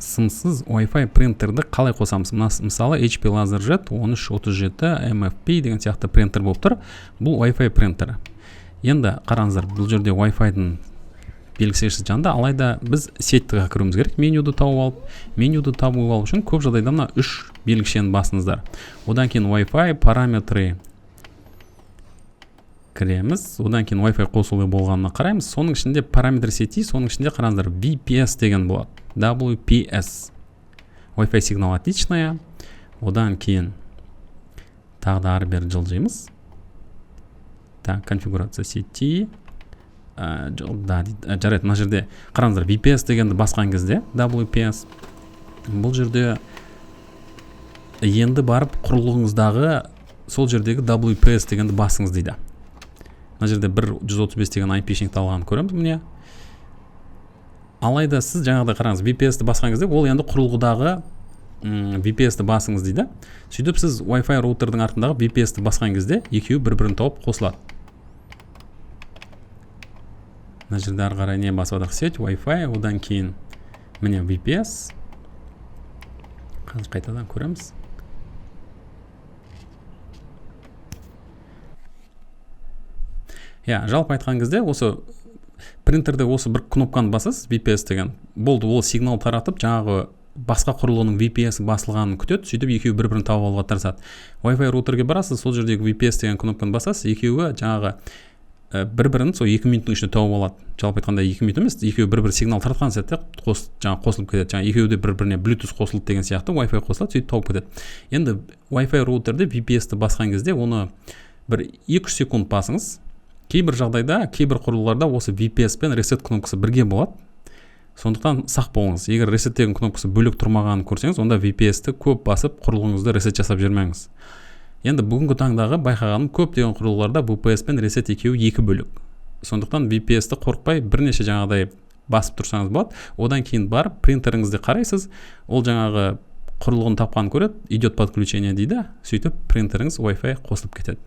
Сымсыз Wi-Fi принтерді қалай қосамыз? Мысалы, HP LaserJet 1337 MFP деген сияқты принтер болып тұр. Бұл Wi-Fi принтер. Енді қараңыздар, бұл жерде Wi-Fi-дың белгісі жанында, алайда біз сетьға кіруіміз керек, менюді тауып алып. Менюді тауып алу үшін көп жағдайда мына үш белгішені басыңыздар. Одан кейін Wi-Fi параметры кіреміз, одан кейін Wi-Fi қосулы болғанына қараймыз. Соның ішінде параметр сети, соның ішінде қараңыздар, VPS деген болады. WPS. Wi-Fi сигнал отличная. Одан кейін тағы да ары бері жылжимыз. Так, конфигурация сети. Да, жарайды, мына жерде қараңыздар, VPS дегенді басқан кезде WPS бұл жерде енді барып құрылғыңыздағы сол жердегі WPS дегенді басыңыз дейді. Мына жерде бір 135 деген IP-шник алғанын көреміз міне. Алайда сіз жаңағыдай қараңыз, VPS-ті басқан кезде ол енді құрылғыдағы VPS-ті басыңыз дейді. Сөйтіп сіз Wi-Fi роутердің артындағы VPS-ті басқан кезде екеуі бір-бірін тауып қосылады. Мына жерде ары қарай не басып жатырмық? Сеть, Wi-Fi, одан кейін міне VPS. Қазір қайтадан көреміз. Я, жалпы айтқан кезде осы принтерде осы бір кнопканы басасыз, VPS деген, болды, ол сигнал таратып, жаңағы басқа құрылғының VPS басылғанын күтеді, сөйтіп екеуі бір-бірін тауып алуға тырысады. Wi-Fi роутерге барасыз, сол жердегі VPS деген кнопканы басасыз, екеуі жаңағы бір-бірін сол 2 минуттың ішінде тауып алады. Жалпы айтқанда 2 минут емес, екеуі бір-бір сигнал таратқан сәтте жаңағы қосылып кетеді. Жаңағы екеуі де бір-біріне Bluetooth қосылды деген сияқты Wi-Fi қосылады, сөйтіп тауып кетеді. Енді Wi-Fi роутерде VPS-ті басқан кезде оны бір 2-3 секунд басыңыз. Кейбір жағдайда, кейбір құрылғыларда осы VPS пен reset кнопкасы бірге болады. Сондықтан сақ болыңыз. Егер reset деген кнопкасы бөлек тұрмағанын көрсеңіз, онда VPS-ті көп басып құрылғыңызды reset жасап жібермеңіз. Енді бүгінгі таңдағы байқағаным, көптеген құрылғыларда VPS пен reset екеуі екі бөлек. Сондықтан VPS-ті қорықпай бірнеше жаңағыдай басып тұрсаңыз болады. Одан кейін барып принтеріңізді қарайсыз, ол жаңағы құрылғыны тапқанын көреді, идет подключение дейді, сөйтіп принтеріңіз Wi-Fi қосылып кетеді.